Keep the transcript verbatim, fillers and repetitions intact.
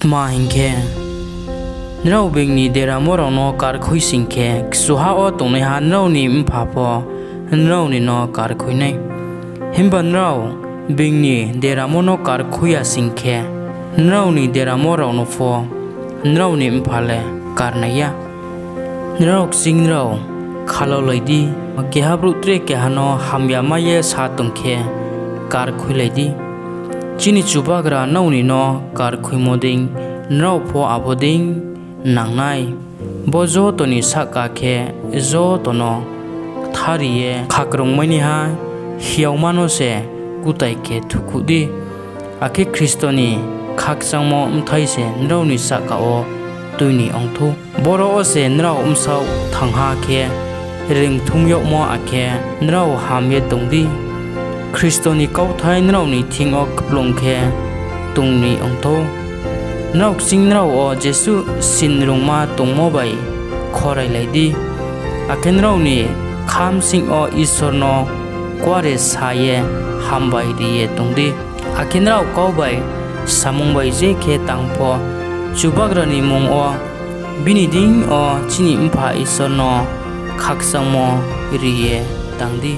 Tma hing khe, nrao being ni deramo rao no karkhui sing khe, kchuha wo tongnaiha nrao ni Mpha pho nrao ni no karkhui nai. Himba nrao being ni deramo no karkhui ya sing khe, nrao ni deramo rao no pho nrao ni Mpha le karnai ya. Nrao kching nrao khalaolai di, keha brouh tre keha no hamyama ye sa tong khe, karkhuilai di. Chini Chubagra nrao ni no karkhuimo dei, nrao pho abo dei nang nai. Bo joto ni sahka khe joto no kthari ye khakrungmainaiha hiaoma no se kutai khe thukhouh di. Akhe Khristo ni khakchangmo bthai se nrao ni sahka wo tui ni ong thou. Boro wo se nrao bsaoh thangha khe reingthum yagmo, akhe nrao ham ye tong di. Khristo ni kauthai nrao ni thing yo kplung khe tong ni ong thou. Nrao kching nrao wo jesuh sinrungma tongmo bai khorailai di, akhe nrao ni khabsing yo Isor no kuare sa ye hambai ri ye tong di. Akhe nrao kau bai, samung bai je khe tang pho, Chubagra ni mmung wo bini deing yo chini Mpha Isor no khakchangmo ri ye tang di.